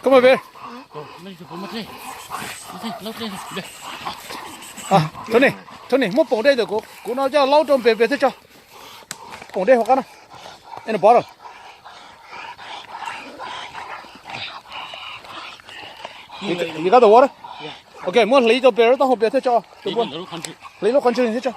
Come over. Tony, Tony, muab poom dej ntawm kuv, kuv no coj laub rau npe npe thiab tso. Poom dej hauv qab no. In the bottom. You got the water? Ok, muab hliv rau npe taub hau npe thiab tso. Hliv lub qhov ntswg thiab tso.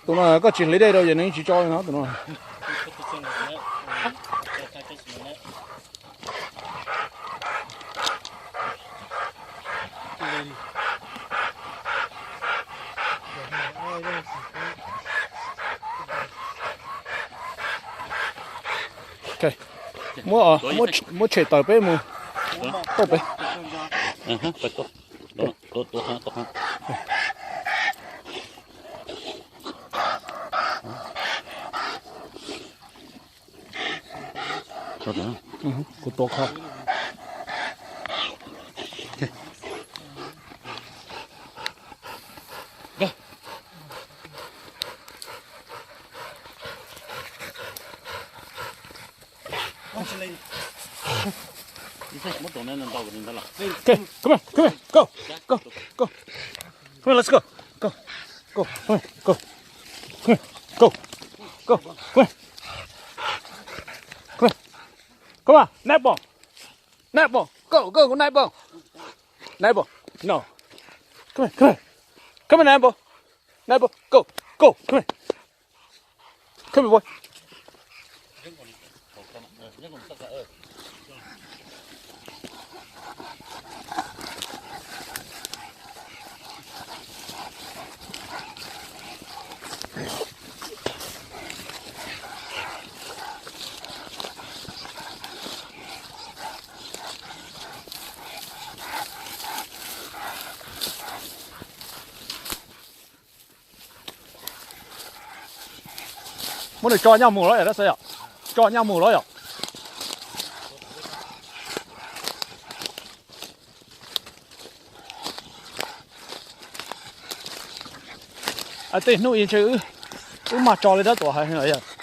Tus no koj tsis hliv dej rau ces nws yeej tsis tso li no tus no. Muab, muab tshem taws peb mus tauj pem. Kuv tua kho. Okay, come on, come on, go, go, go. Come on, let's go. Go, go, come on, go. Come on, go, go, come on. Come on, come on. Come on, Nightball. Nightball, go, go, go, Nightball. Nightball, no. Come here, come here. Come on, Nightball. Nightball, go, go, come here. Come here, boy. Muab nws tso nyaj mus los yom, Dab Xav yom? Tso nyaj mus los yom? Tej hnub ib ntshe wb mag tso li Dab Tuam hais no yog.